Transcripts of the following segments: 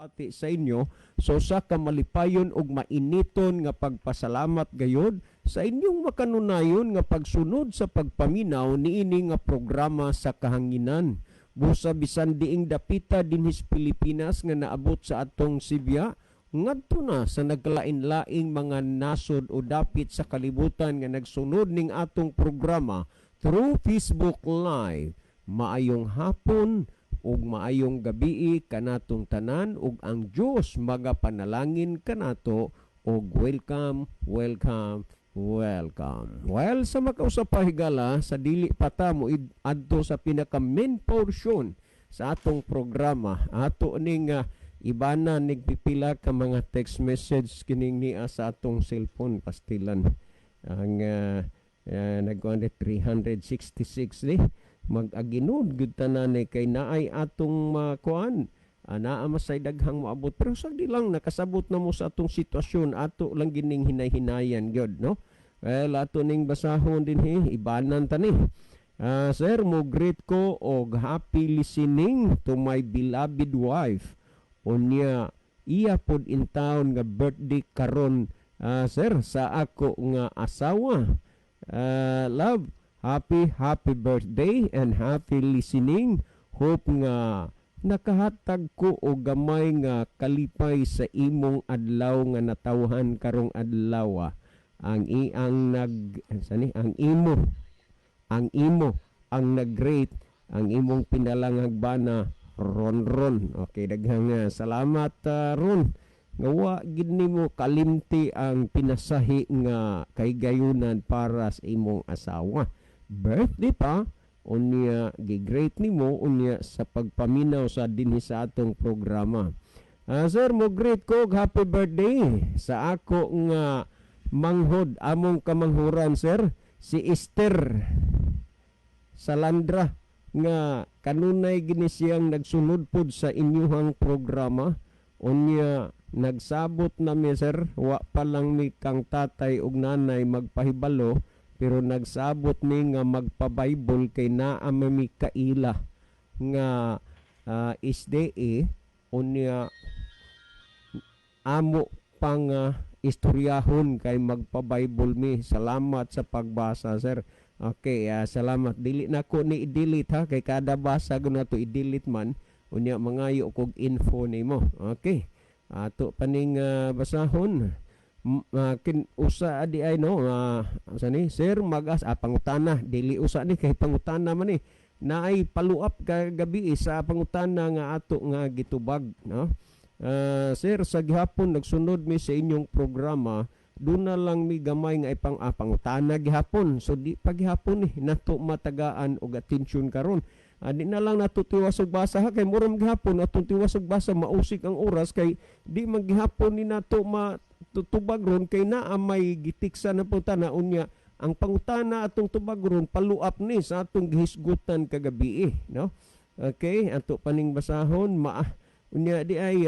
Ati sa inyo, so sa kamalipayon ug mainiton nga pagpasalamat gayod sa inyong makanunayon nga pagsunod sa pagpaminaw niini nga programa sa kahanginan. Busa bisan diing dapita dinhis Pilipinas nga naabot sa atong sibya ngadto na sa nagkalain-laing mga nasod o dapit sa kalibutan nga nagsunod ning atong programa through Facebook Live. Maayong hapon ug maayong gabii kanatong tanan ug ang Dios magapanalangin kanato ug welcome, welcome, welcome. Well, sa makausa pa, higala, sa dili pa ta mo adto sa pinaka main portion sa atong programa, ato ning ibana nig pipila ka mga text message kining niya sa atong cellphone. Pastilan ang nagkuan 366 ni mag-aginod gud tanan eh, kay naay atong makuan, naa masay daghang moabot, pero sa di lang nakasabot na mo sa atong sitwasyon, ato lang gining hinay-hinayan gyud, no? Well, ato ning basahon dinhi, ibanan ta ni. Sir, mo greet ko og happy listening to my beloved wife, unya iya pod in town nga birthday karon, sir, sa ako nga asawa. Love, happy happy birthday and happy listening. Hope nga nakahatag ko og gamay nga kalipay sa imong adlaw nga natawhan karong adlaw. Ang iang nag sani ang imo ang nag-greet ang imong pinalangag bana, Ron Ron. Okay, daghang salamat, Ron, nga wa gid nimo kalimti ang pinasahi nga kaygayunan para sa imong asawa. Birthday pa unya gi-greet nimo, unya sa pagpaminaw sa dinhi sa atong programa. Sir, mo greet ko og happy birthday sa ako nga manghod, among kamanghuran, sir, si Esther Salandra nga kanunay gini siyang nagsunod pod sa inyuhang programa. Unya nagsabot na mi, sir, wa pa lang mi kang tatay ug nanay magpahibalo, pero nagsabot mi nga magpa-Bible kay naa mi kaila nga SDA, unya amo pang istoryahon kay magpa-Bible mi. Salamat sa pagbasa, sir. Okay, salamat. Dili na ko ni i-delete ha, kay kada basa ko na to i-delete man, unya mangayo kog info nimo. Okay. Ato paning basahon. Kin usa adi ay no, sa ni sir magas pangutana, dili usa ni kay pangutana man ni, naay follow-up kagabi sa pangutana nga ato nga gitubag, no? Sir, sa gihapon nagsunod mi sa inyong programa, duna lang mi gamay nga ipang pangutana gihapon. So di pa gihapon ni nato matagaan og atensyon karon. Di na lang nato tiwas og basa ha, kay murag gihapon atong tiwas og basa, mausik ang oras kay di man gihapon ni nato matutubag ron kay naa may gitiksa na pangutana. Unya ang pangutana atong tubag ron, follow-up ni sa atong gihisgutan kagabi eh, no? Okay, ato paning basahon ma. Unya di ay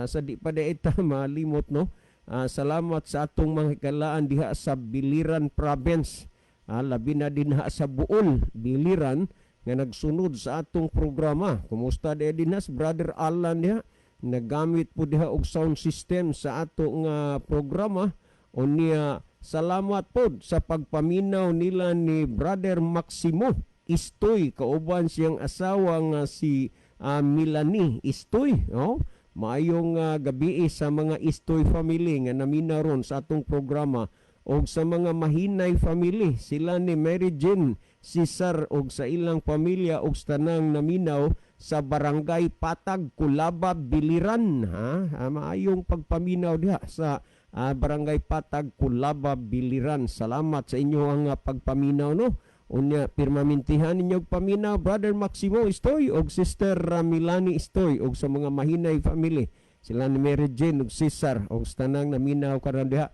sa di pa di ita malimot, no? Salamat sa atong mga hikalaan diha sa Biliran Province. Labi na dinha sa Buol, Biliran, nga nagsunod sa atong programa. Kumusta di dinas Brother Alan diha? Nagamit po diha og sound system sa ato nga programa. Unya salamat pod sa pagpaminaw nila ni Brother Maximo Istoy kauban siyang asawa nga si Milani Istoy, no? Maayong gabi sa mga Istoy family nga naminaw ron sa atong programa og sa mga Mahinay family, sila ni Mary Jane Cesar og sa ilang pamilya og sa tanang naminaw sa Barangay Patag, Kulaba, Biliran ha. Maayong pagpaminaw diha sa Barangay Patag, Kulaba, Biliran. Salamat sa inyo ang pagpaminaw, no? Unya pirmamintihan ninyo og paminaw, Brother Maximo Istoy og Sister Milani Istoy og sa mga Mahinay family, sila ni Mary Jane ug Cesar og sa tanang naminaw karon diha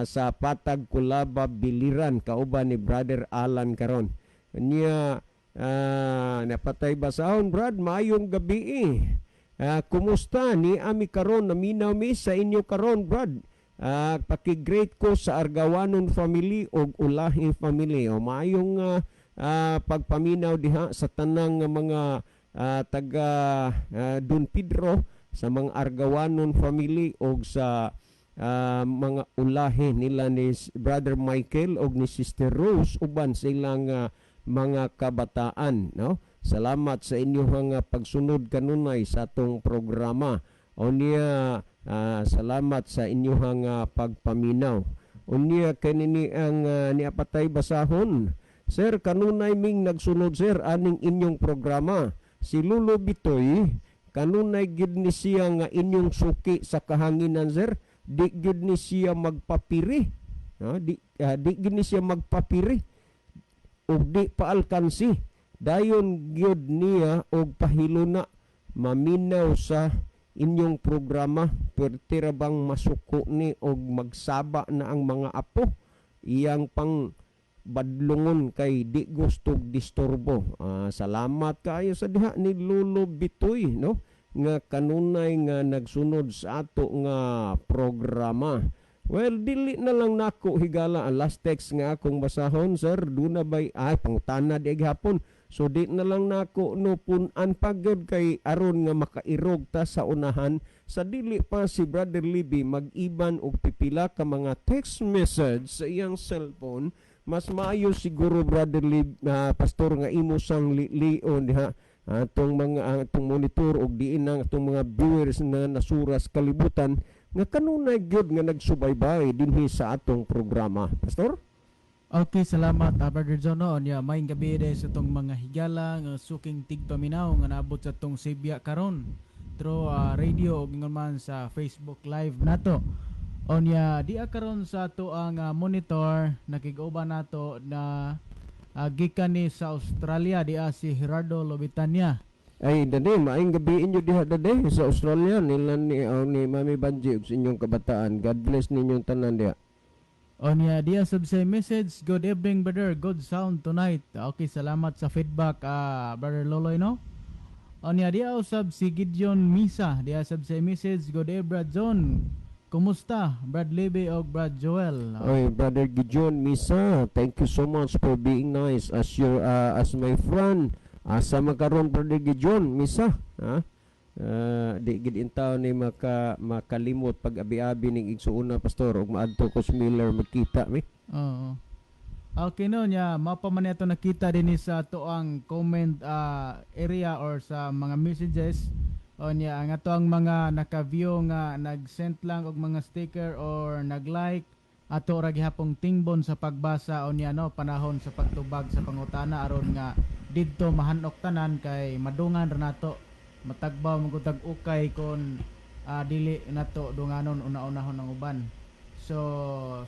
sa Patag, Kulaba, Biliran kauban ni Brother Alan karon. Unya napatay basahon, Brad, maayong gabi eh. Kumusta ni ami karon, naminaw mi sa inyo karon, Brad. Paki-greet ko sa Argawanon family og Ulahi family. O maayong pagpaminaw diha sa tanang nga mga taga Don Pedro. sa mga Argawanon family og sa mga ulahi nila ni Brother Michael og ni Sister Rose uban silang mga kabataan, no? Salamat sa inyong pagsunod kanunay sa atong programa. Unya salamat sa inyong pagpaminaw. Unya kanini ang niapatay basahon. Sir, kanunay ming nagsunod, sir, aning inyong programa. Si Lulo Bitoy, kanunay gid ni siya nga inyong suki sa kahanginan, sir. Di gid ni siya magpapiri. No? Di gid ni siya magpapiri ug di paalkansi. Dayon gyud niya og pahiluna maminaw sa inyong programa. Perti ra bang masuko ni og magsaba na ang mga apo, iyang pang badlungon kay di gustog disturbo. Salamat kaayo sa diha ni Lolo Bitoy, no, nga kanunay nga nagsunod sa ato nga programa. Well, dili na lang nako higala ang last text nga akong basahon, sir. Duna bay ay pangutana di gihapon. So di na lang nako no pun-an pagod kay aron nga makairog ta sa unahan sa dili pa si Brother Libby mag-iban og pipila ka mga text message sa iyang cellphone. Mas maayo siguro, Brother Lib, Pastor, nga imo sang lilion diha atong mga atong monitor og diin ang atong mga viewers na nasuras kalibutan nga kanunay gyud nga nagsubaybay dinhi sa atong programa. Pastor? Okay, salamat, Brother John. No? Nya maayong gabi day sa atong mga higala nga suking tigpaminaw nga naabot sa atong Sebia karon through radio ug ingon man sa Facebook Live nato. Onya di karon sa ato ang monitor, nakig-uban nato na gikan ni sa Australia dia si Gerardo Lobitania. Ay, dade, maayong gabi inyo diha, dade, sa Australia nila ni Mami Banji ug sa inyong kabataan. God bless ninyong tanan diha. Onya dia sub say message, "Good evening, brother, good sound tonight." Okay, salamat sa feedback, Brother Loloy, no. Onya dia usab si Gideon Misa, dia sub say message, "Good evening, Brad John. Kumusta Brad Libby og Brad Joel?" Oy, Brother Gideon Misa, thank you so much for being nice as my friend. Asa man karon, Brother Gideon Misa? Ha? Di gid intaw ni makalimot pag abi-abi ning igsuuna, Pastor, ug maadto ko sa Miller, magkita mi. Oo. Okay no nya mapa man ato nakita din sa ato ang comment area or sa mga messages. O nya ang ato ang mga naka-view nga nag-send lang og mga sticker or nag-like, ato ra gihapong tingbon sa pagbasa. O nya no panahon sa pagtubag sa pangutana aron nga didto mahanok tanan kay madungan ra nato, matagbaw magutag ukay kon dili nato dunganon una-unahon ang uban. So,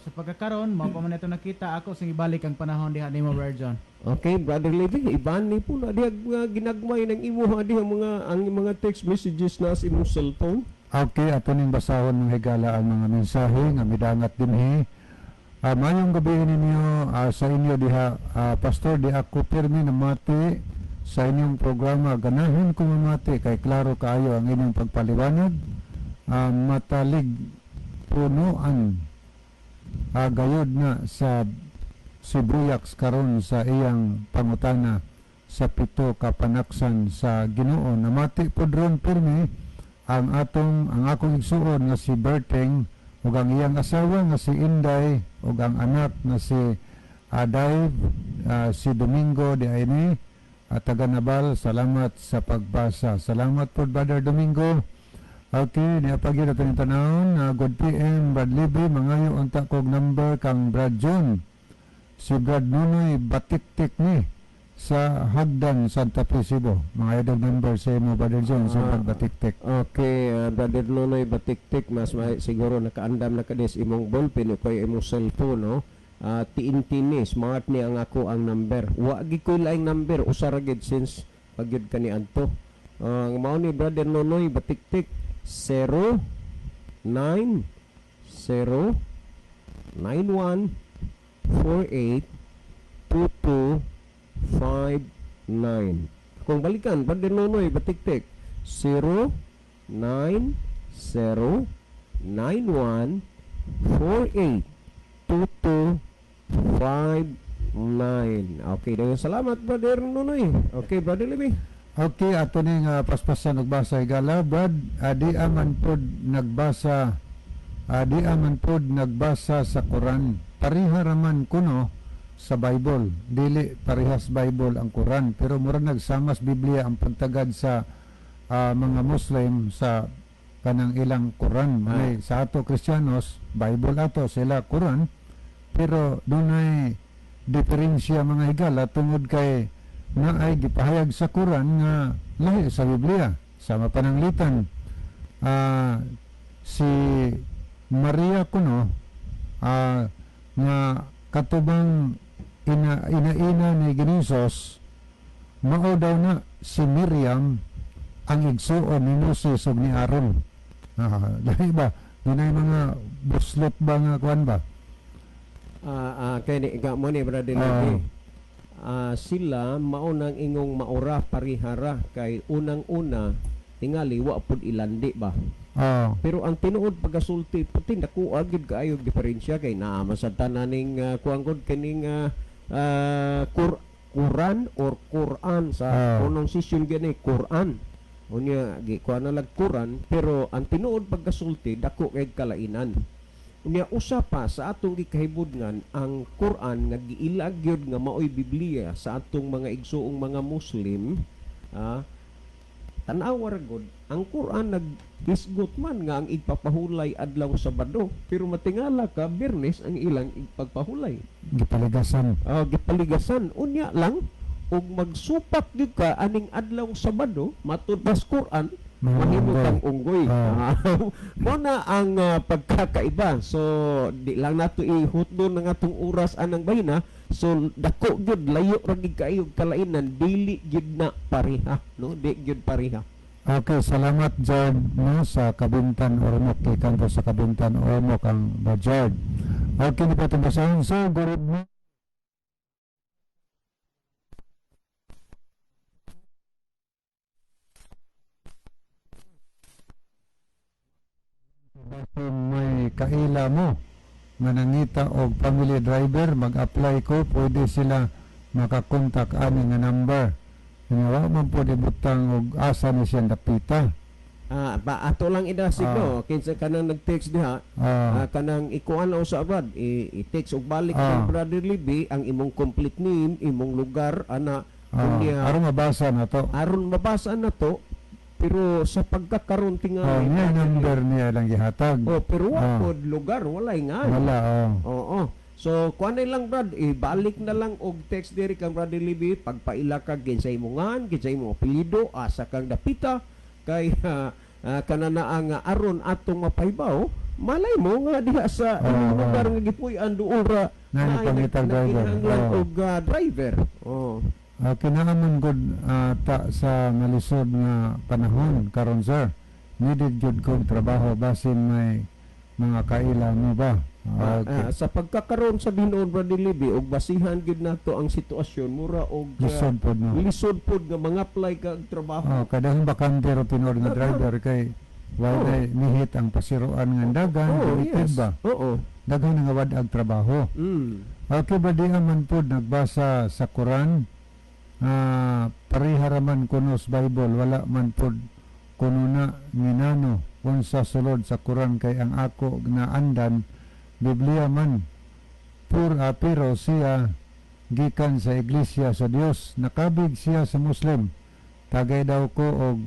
sa pagkakaron, mao pa man ito nakita ako sing ibalik ang panahon diha nimo, Brother John. Okay, Brother Levi, iban ni po na diha nga ginagmay ng imuha diha mga ang mga text messages na sa imong cellphone. Okay, ato ning basahon, mga higala, ang mga mensahe nga midangat dinhi. Mayong gabi ninyo sa inyo diha, Pastor, di ako pirmi namati sa inyong programa. Ganahan ko mamati kay klaro kaayo ang inyong pagpaliwanag. Matalig punuan gayod na sa Sibuyaks karon sa iyang pangutana sa pito ka panaksan sa Ginoo. Namati pod ron pirmi ang akong igsuon nga si Berteng ug ang iyang asawa nga si Inday ug ang anak nga si Aday, si Domingo de Aini at taga Nabal. Salamat sa pagbasa. Salamat po, Brother Domingo. Okay, niya pag ato yung tanawon. Good PM, Brad Libby, mangayo unta kog number kang Brad John. Si Brad Nunoy Batiktik ni sa Hagdan, Santa Fe, Cebu. Mga idol number sa imo, Brother John, sa Brad Batiktik. Okay, Brother Nonoy Batiktik, mas may, siguro nakaandam na kades imong ballpen o kaya imong cellphone, no? TNT ni, Smart ni ang ako ang number. Wa gi ko'y laing number, usa ra gid since pagyud kani adto. Ang mao ni Brother Nonoy Batiktik, 0 9 0 9 1 4 8 2 2 5 9. Kung balikan, Brother Nonoy Batiktik, 0 9 0 9 1 4 8 2 2 5 9. Okay, daghang salamat, Brother Nonoy. Okay, Brother Libby. Okay, ato ning paspasan og basa, higala Brad, di aman pod nagbasa sa Quran. Pareha raman kuno sa Bible. Dili parehas Bible ang Quran, pero mura nagsamas Biblia ang pagtagad sa mga Muslim sa kanang ilang Quran. Manay sa ato Kristiyanos, Bible ato, sila Quran, pero dunay diferensya, mga higala, tungod kay naay gipahayag sa Quran nga lahi sa Biblia. Sa mapananglitan, si Maria kuno, nga katubang ina ina-ina ni Ginisos, mao daw na si Miriam ang igsuon ni Moses ug ni Aaron. Lahi ba? Dunay mga buslot ba nga kuan ba? Kay ni ga mo ni Brother Levi. Sila mao nang ingong maura parihara kay unang-una tingali wa pud ilandi ba. Pero ang tinuod pagkasulti puti nakuha gyud kaayo diferensya kay naa man sa tanan ning kuan gud kining Quran or Quran sa pronunciation gani Quran. Unya gi kuan na lag Quran, pero ang tinuod pagkasulti dako kay kalainan. Unya usa pa sa atong gikahibudngan, ang Quran nga giilag gyud nga maoy Biblia sa atong mga igsuong mga Muslim, tan-awa ra gud ang Quran nag-isgot man nga ang igpapahulay adlaw Sabado, pero matingala ka Biyernes ang ilang igpagpahulay. Gipaligasan. Gipaligasan. Unya lang ug magsupak gyud ka aning adlaw Sabado matud pas Quran, mahimo kang unggoy. Mo na ang pagkakaiba. So di lang nato ihutdo na nga atong oras anang bayina. So dako gyud, layo ra gyud kaayo kalainan, dili gyud na pareha, no? Di gyud pareha. Okay, salamat Jard, no, sa Kabintan Ormoc, kay kanto sa Kabintan Ormoc ang Bajard. Okay, ni pa itong basahin. So, good mo. Basin may kaila mo nga nangita og family driver, mag-apply ko, pwede sila makakontak ani nga number. Nga wa man po ibutang og asa ni siya dapita. Ba ato lang idasig, no, kinsa kanang nag-text diha, kanang ikuan na usa brad, i-text og balik kang Brother Libby ang imong complete name, imong lugar ana. Unya, aron mabasa na to. Aron mabasa na to, pero sa pagkakaroon tingali niya number niya lang gihatag. Oh, pero wa pod lugar, walay nga. Wala, oh. Oo. So, kuan na lang brad, ibalik na lang og text diri kang Brother Libby pagpaila ka kinsa imong ngan, kinsa imong apelyido, asa kang dapita kay kanana ang aron atong mapahibaw, malay mo nga diha sa imong lugar nga gipuy-an duol ra Naa naay pangitag driver. nagkinahanglan og driver. Oh. Kinahanglan gud ta sa malisod nga panahon karon, sir. Needed jud kog trabaho, basin may mga kaila mo ba? Okay. Sa pagkakaroon sa Ginoo, Brother Libby, og basihan gyud nato ang sitwasyon, mura og Lisod pod, no. lisod pod nga mga-apply ka og trabaho. Oh, kadahong bakante ro tinuod nga driver kay wala mihit ang pasiroan nga dagan, dilited ba? Daghan nga wad-ag trabaho. Okay ba, di man pod nagbasa sa Quran, pareha ra man kuno sa Bible, wala man pod kuno na nginano unsa sulod sa Quran kay ang ako na andan Biblia man pur, pero siya gikan sa Iglesia sa Dios, nakabig siya sa Muslim, tagay daw ko og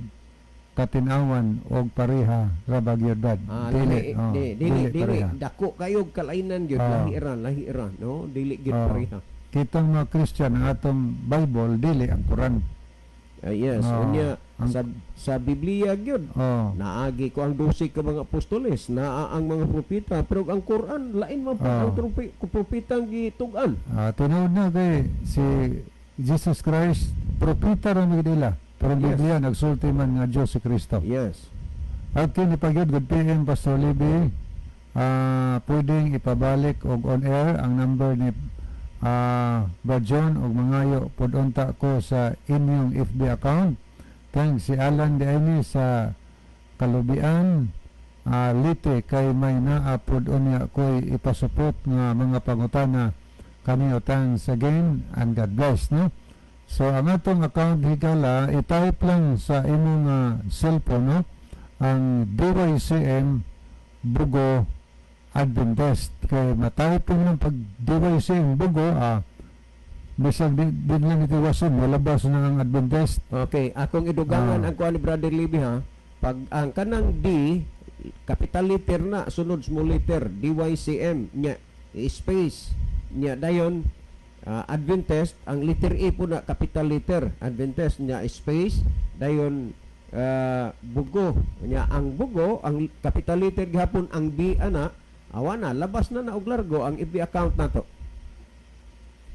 katinawan og pareha ra ba gyud, Brad? Dili, oh, di, dili, dili, pareha. Dako kayo kalainan gyud, lahi ra, no? Dili gyud pareha. Kitang mga Christian, ang atong Bible dili ang Quran. Yes, unya sa Biblia gyud. Naagi ko ang 12 ka mga apostoles, naa ang mga propeta, pero ang Quran lain man po ang propetang gitug-an. Tinuod na kay si Jesus Christ propeta ra man nila. Pero ang Biblia nagsulti man nga Dios si Kristo. Okay, ni pagyud, good PM Pastor Libby. Pwedeng ipabalik og on air ang number ni Brad John og mangayo pod unta ko sa inyong FB account. Thanks, si Alan de Amy sa Kalubian, Leyte, kay may naa pod unya ko'y ipasupot nga mga pangutana kami. Thanks again and God bless, no. So ang atong account, higala, i-type lang sa imong cellphone, no, ang DYCM Bugo Adventist. Kay ma-type mo ng pag DYCM Bugo, bisag di lang itiwason, malabas na ang Adventist. Okay, akong idugangan ang kuan ni Brother Libby ha. Pag ang kanang D, capital letter na, sunod small letter, DYCM nya space nya dayon Adventist, ang letter A po na capital letter, Adventist, nya space dayon Bugo, nya ang Bugo ang capital letter gihapon ang B ana, awa na, labas na na og largo ang FB account nato.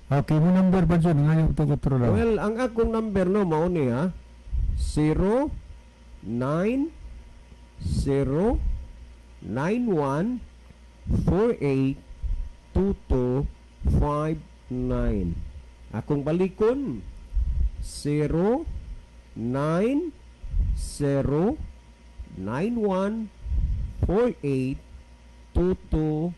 Okay mo number ba dyan? Ngayon ito kontrola. Well, ang akong number, no, mao ni ha. 0 9 0 9 1 4 8 2 2 5 9. Akong balikon, 0 9 0 9 1 4 8 2 2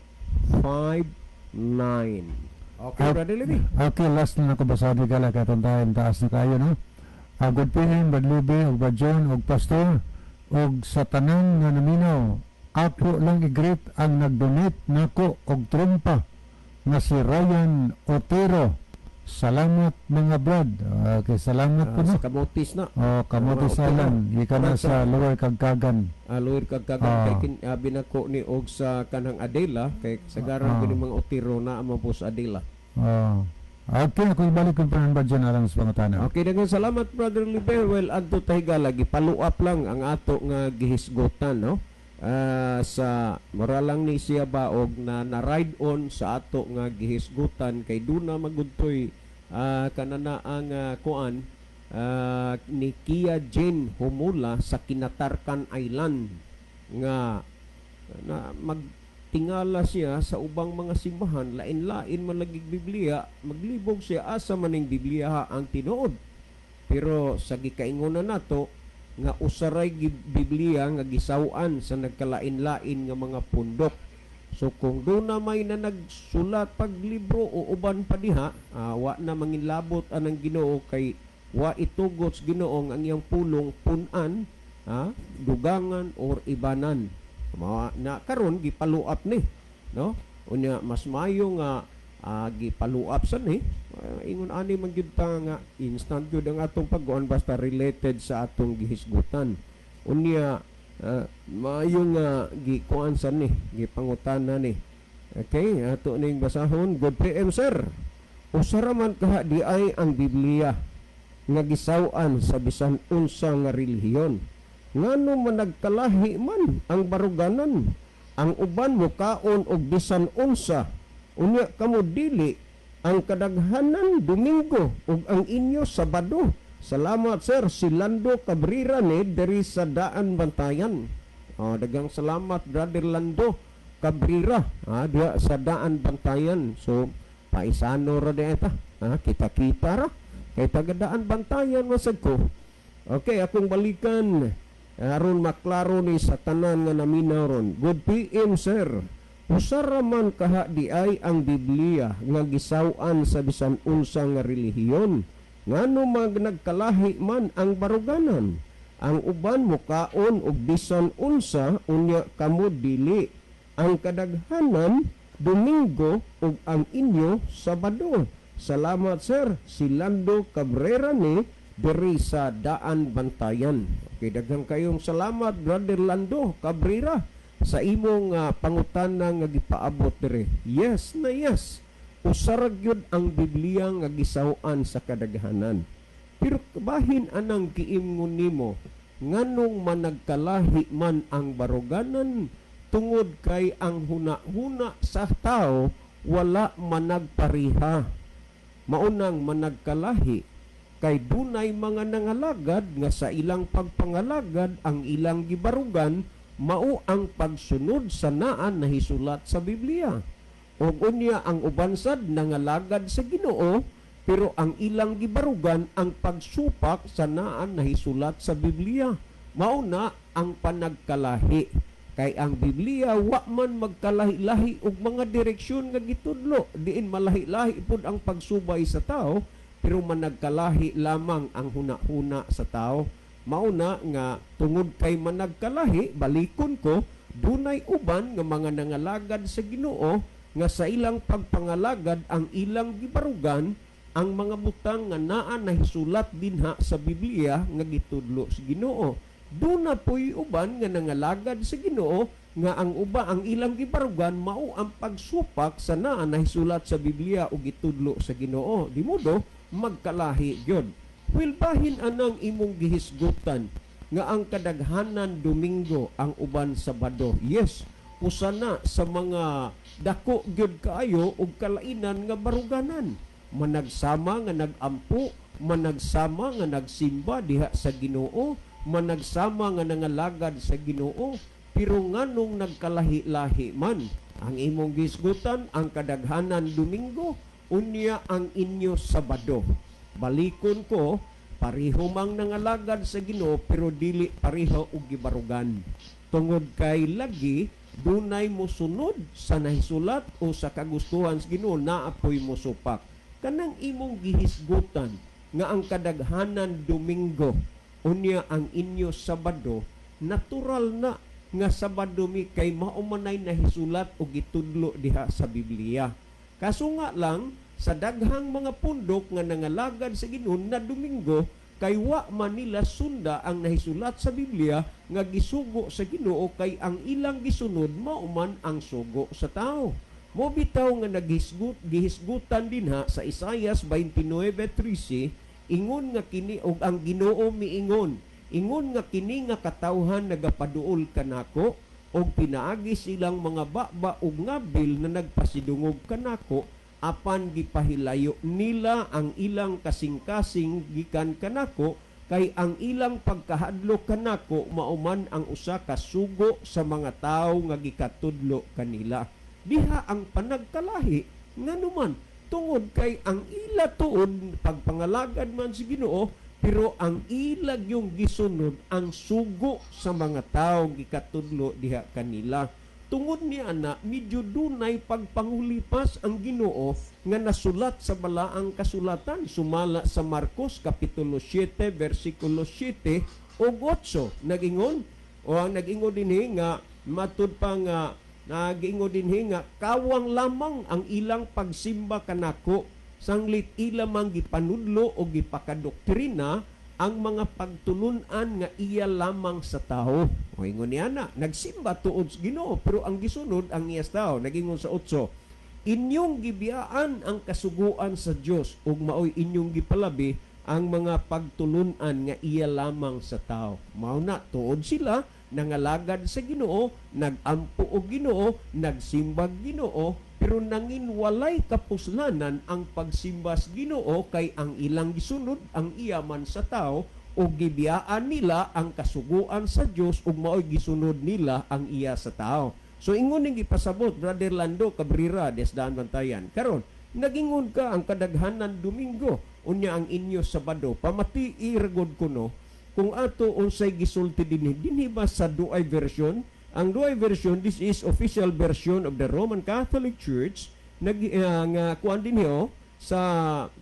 5 9. Okay, Brother Levi. Okay, last na ako basahan, higala, kay tantahan taas na kayo, no? Good PM, Brad Libe, ug Brad John, ug Pastor, ug sa tanan nga naminaw. Ako lang i-greet ang nag-donate nako og trompa nga si Ryan Otero. Salamat, mga brad. Okay, salamat po, no. Sa Camotes na. Oh, Camotes Otero. Island, gikan na sa Lower Kagkagan. Lower Kagkagan kay binako ni og sa kanang Adela kay sagaran ko ni mga Otero na man po sa Adela. Oh. Okay, ako ibalik kong panan, Brad John, alang sa pangutana. Okay, daghang salamat, Brother Libe. Well, adto ta, higala, gi-follow up lang ang ato nga gihisgutan, no? Sa mura lang ni siya baog na na ride on sa ato nga gihisgutan kay duna magudtoy kanana ang kuan ni Kia Jane Humula sa Kinatarkan Island nga na magtingala siya sa ubang mga simbahan, lain-lain man lagi Biblia, maglibog siya asa maning Biblia ha ang tinuod. Pero sa gikaingonan nato nga usaray Biblia nga gisaw-an sa nagkalain-lain nga mga pundok. So kung doon na may na nagsulat pag libro o uban pa diha, wa na manginlabot anang Ginoo kay wa itugot sa Ginoo ang iyang pulong punan, dugangan or ibanan. Mao na karon gi-follow up ni, no? Unya mas mayo nga gi-follow up sa ni. Ingon ani man gyud ta nga instant gyud ang atong pagkuan basta related sa atong gihisgutan. Unya maayo nga gikuan sa ni, gipangutana ni. Okay, ato ning basahon. Good PM, sir. Usa ra man kaha di ay ang Biblia nga gisaw-an sa bisan unsa nga relihiyon. Ngano man nagkalahi man ang baruganan? Ang uban mokaon og bisan unsa. Unya kamo dili. Ang kadaghanan Domingo ug ang inyo Sabado. Salamat, sir. Si Lando Cabrera ni diri sa Daan Bantayan. Oh, daghang salamat, Brother Lando Cabrera, diha sa Daan Bantayan. So paisano ra di ta. Kita-kita ra. Kay taga Daan Bantayan masag ko. Okay, akong balikan aron maklaro ni sa tanan nga naminaw ron. Good PM, sir. Usa ra man kaha di ay ang Biblia nga gisaw-an sa bisan unsa nga relihiyon. Ngano mag nagkalahi man ang baruganan? Ang uban mokaon og bisan unsa, unya kamo dili. Ang kadaghanan Domingo ug ang inyo Sabado. Salamat, sir. Si Lando Cabrera ni diri sa Daan Bantayan. Okay, daghang kayong salamat, Brother Lando Cabrera, sa imong pangutana nga gipaabot diri. Yes na yes. Usa ra gyud ang Biblia nga gisaw-an sa kadaghanan. Pero bahin anang giingon nimo, nganong managkalahi man ang baruganan? Tungod kay ang huna-huna sa tao wala managpariha. Maunang managkalahi kay dunay mga nangalagad nga sa ilang pagpangalagad ang ilang gibarugan mao ang pagsunod sa naan nahisulat sa Biblia. Ug unya ang uban sad nangalagad sa Ginoo pero ang ilang gibarugan ang pagsupak sa naan nahisulat sa Biblia. Mao na ang panagkalahi. Kay ang Biblia wa man magkalahi-lahi og mga direksyon nga gitudlo, diin malahi-lahi pud ang pagsubay sa tao. pero managkalahi lamang ang huna-huna sa tao. Mauna nga tungod kay managkalahi, balikon ko, dunay uban nga mga nangalagad sa Ginoo nga sa ilang pagpangalagad ang ilang gibarugan ang mga butang nga naa nahisulat dinha sa Biblia nga gitudlo sa Ginoo. Duna po'y uban nga nangalagad sa Ginoo nga ang uba ang ilang gibarugan mao ang pagsupak sa naa nahisulat sa Biblia o gitudlo sa Ginoo. Di modo magkalahi gyud. Wilbahin anang imong gihisgutan nga ang kadaghanan Domingo, ang uban Sabado. Yes, usa na sa mga dako gyud kaayo og kalainan nga baruganan. Managsama nga nagampo, managsama nga nagsimba diha sa Ginoo, managsama nga nangalagad sa Ginoo, pero nganong nagkalahi-lahi man? Ang imong gisgutan ang kadaghanan Domingo, unya ang inyo Sabado. Balikon ko, pareho mang nangalagad sa Ginoo pero dili pareho og gibarugan. Tungod kay lagi dunay mosunod sa nahisulat o sa kagustuhan sa Ginoo, naapoy mosupak. Kanang imong gihisgutan nga ang kadaghanan Domingo, unya ang inyo Sabado, natural na nga Sabado mi kay mao manay nahisulat o gitudlo diha sa Biblia. Kaso nga lang sa daghang mga pundok nga nangalagad sa Ginoo na Domingo kay wa man nila sunda ang nahisulat sa Biblia nga gisugo sa Ginoo, kay ang ilang gisunod mao man ang sugo sa tao. Mo bitaw nga gihisgutan dinha sa Isaias 29:13, ingon nga kini og ang Ginoo miingon, ingon nga kini nga katawhan nagapaduol kanako og pinaagi silang mga baba ug ngabil na nagpasidungog kanako, apan gipahilayo nila ang ilang kasing-kasing gikan kanako, kay ang ilang pagkahadlok kanako mao man ang usa ka sugo sa mga tawo nga gikatudlo kanila. Diha ang panagkalahi. Nganuman? Tungod kay ang ila tuod pagpangalagad man sa Ginoo, pero ang ilag yung gisunod ang sugo sa mga tawo gikatudlo diha kanila. Tungod ni ana, medyo dunay pagpangulipas ang Ginoo nga nasulat sa balaang kasulatan sumala sa Marcos kapitulo 7 versikulo 7 ug 8. Nagingon o ang nagingon dinhi nga matud pa nga nagingon dinhi nga kawang lamang ang ilang pagsimba kanako, sanglit ila mang gipanudlo o gipakadoktrina ang mga pagtulunan nga iya lamang sa tao. O ingon niya na, nagsimba tuod sa Ginoo pero ang gisunod ang iya sa tao. Nagingon sa 8, inyong gibiyaan ang kasuguan sa Dios ug maoy inyong gipalabi ang mga pagtulunan nga iya lamang sa tao. Mao na tuod sila nangalagad sa Ginoo, nagampo og Ginoo, nagsimbag Ginoo, pero nangin walay kapuslanan ang pagsimba sa Ginoo kay ang ilang gisunod ang iya man sa tao o gibiyaan nila ang kasuguan sa Dios ug maoy gisunod nila ang iya sa tao. So ingon ning gipasabot, Brother Lando Cabrera desdaan Bantayan. Karon nagingon ka ang kadaghanan Domingo, unya ang inyo Sabado. Pamati iragod kuno kung ato unsay gisulti dinhi, dinhi ba sa Douay Version? Ang Douay Version, this is official version of the Roman Catholic Church. Nag nga kuan dinhi oh, sa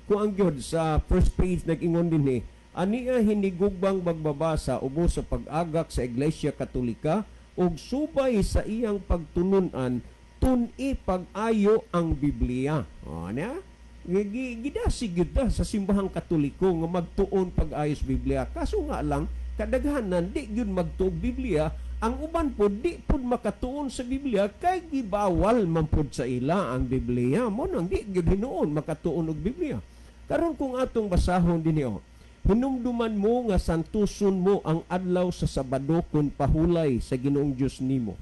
kuan gyud sa first page, nag-ingon dinhi, ania hinigugbang magbabasa ubos sa pag-agak sa Iglesia Katolika ug subay sa iyang pagtulunan tun-i pag-ayo ang Biblia. O niya, gidasig gyud ta sa simbahang Katoliko nga magtuon pag-ayos Biblia. Kaso nga lang kadaghanan di gyud magtuog Biblia. Ang uban pod di pod makatuon sa Biblia kay gibawal man pod sa ila ang Biblia. Mo nang di gyud hinuon makatuon og Biblia. Karon kung atong basahon dinhi oh, hinumduman mo nga santuson mo ang adlaw sa Sabado kun pahulay sa Ginoong Dios nimo.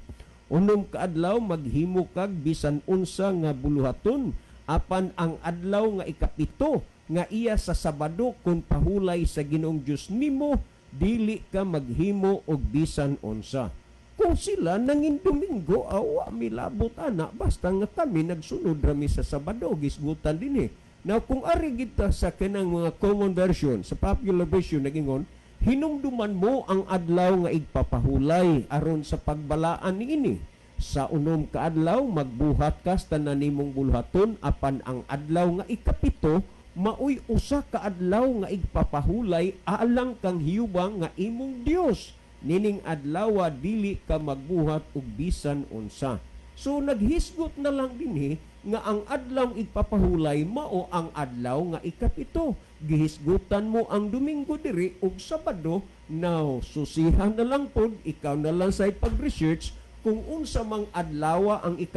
6 ka adlaw maghimo kag bisan unsa nga buluhaton, apan ang adlaw nga 7 nga iya sa Sabado kun pahulay sa Ginoong Dios nimo, dili ka maghimo og bisan unsa. Kung sila nangin Domingo, awa milabot ana, basta nga kami nagsunod rami sa Sabado, gisgutan dinhi. Now kung ari kita sa kanang mga common version, sa popular version, nagingon, hinumduman mo ang adlaw nga igpapahulay aron sa pagbalaan niini. Sa 6 ka adlaw magbuhat ka sa tanan nimong buluhaton, apan ang adlaw nga 7 Maoy usa ka adlaw nga igpapahulay alang kang Hiyuba nga imong Dios. Nining adlawa dili ka magbuhat og bisan unsa. So naghisgot na lang dinhi nga ang adlaw igpapahulay mao ang adlaw nga 7. Gihisgutan mo ang Domingo diri ug Sabado. Now susihan na lang pod, ikaw na lang sa pag-research kung unsa mang adlawa ang 7,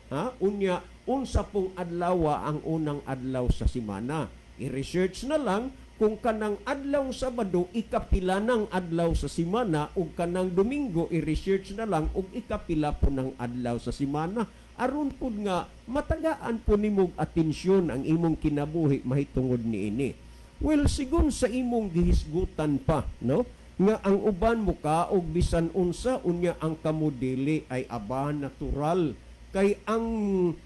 ha? Unya unsa pong adlawa ang unang adlaw sa semana. I-research na lang kung kanang adlaw Sabado ikapila ng adlaw sa semana, ug kanang Domingo i-research na lang og ikapila po ng adlaw sa semana, aron pud nga matagaan po nimog atensyon ang imong kinabuhi mahitungod niini. Well, sigon sa imong gihisgutan pa, no, nga ang uban mukaog bisan unsa, unya ang kamudili ay aba natural kay ang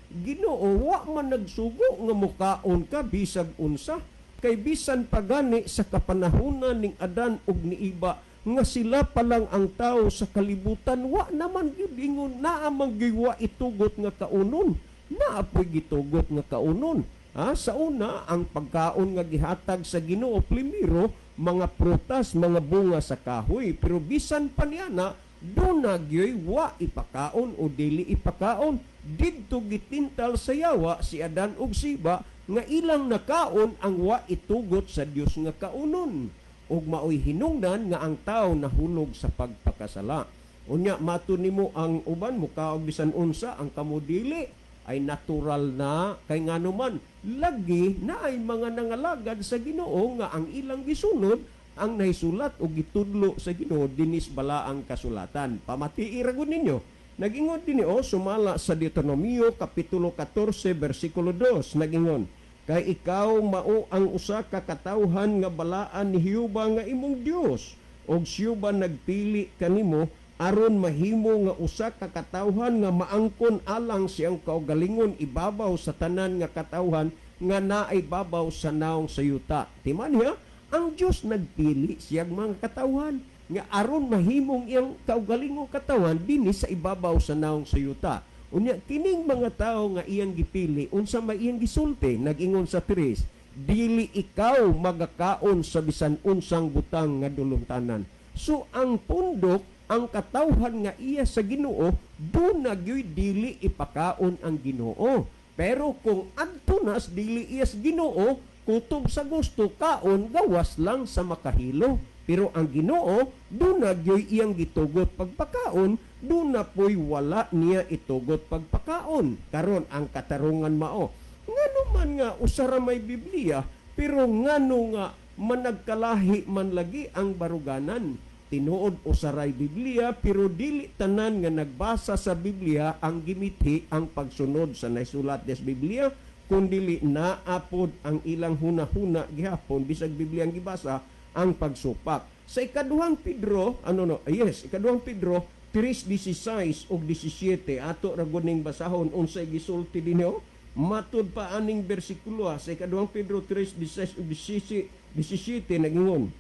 Ginoo wa man nagsugo nga mukaon ka bisag unsa. Kay bisan pagani sa kapanahunan ning Adan ug ni Iba nga sila pa lang ang tao sa kalibutan, wa naman gyud ingon naa man gyud wa itugot nga kaunon. Naa poy gitugot nga kaunon. Ha? Sa una, ang pagkaon nga gihatag sa Ginoo primero mga prutas, mga bunga sa kahoy, pero bisan pa niya na duna gyoy wa ipakaon o dili ipakaon. Didto gitintal sa yawa si Adan ug si Iba nga ilang nakaon ang wa itugot sa Dios nga kaunon, ug maoy hinungdan nga ang tao nahulog sa pagpakasala. Unya mato nimo ang uban mukaog bisan unsa, ang kamudili ay natural na, kay ngano man lagi na ay mga nangalagad sa Ginoo nga ang ilang gisunod ang nahisulat o gitudlo sa Ginoo dinis balaang kasulatan. Pamatii ra gud ninyo. Nagingon dinhi o sumala sa Deuteronomio kapitulo 14 bersikulo 2, nagingon, kay ikaw mao ang usa ka katawhan nga balaan ni Jehova nga imong Dios, og siya ba nagpili kanimo aron mahimo nga usa ka katawhan nga maangkon alang siyang kaugalingon ibabaw sa tanan nga katawhan nga naay babaw sa naong sa yuta. Timan niya, ang Dios nagpili siyang mga katawhan nga aron mahimong iyang kaugalingong katawan dinhi sa ibabaw sa naong sa yuta. Unya kining mga tawo nga iyang gipili, unsa may iyang gisulti? Nag-ingon sa 3, dili ikaw magakaon sa bisan unsang butang nga dulungtanan. So ang pundok, ang katawhan nga iya sa Ginoo, duna gyoy dili ipakaon ang Ginoo. Pero kung adto nas dili iya sa Ginoo, kutob sa gusto kaon, gawas lang sa makahilo. Pero ang Ginoo, duna gyoy iyang gitugot pagpakaon, duna po'y wala niya itugot pagpakaon. Karon ang katarungan mao, ngano man nga usa ra may Biblia, pero ngano nga managkalahi man lagi ang baruganan. Tinuod usa ray Biblia, pero dili tanan nga nagbasa sa Biblia ang gimithi ang pagsunod sa naisulat des Biblia, kundili naapod ang ilang hunahuna gihapon bisag Biblia ang gibasa ang pagsupak. Sa ikaduhang Pedro, ikaduhang Pedro 3:16 ug 17, ato ra gud ning basahon unsay gisulti dinhi. Matud pa aning bersikulo sa ikaduhang Pedro 3:16 ug 17, nagingon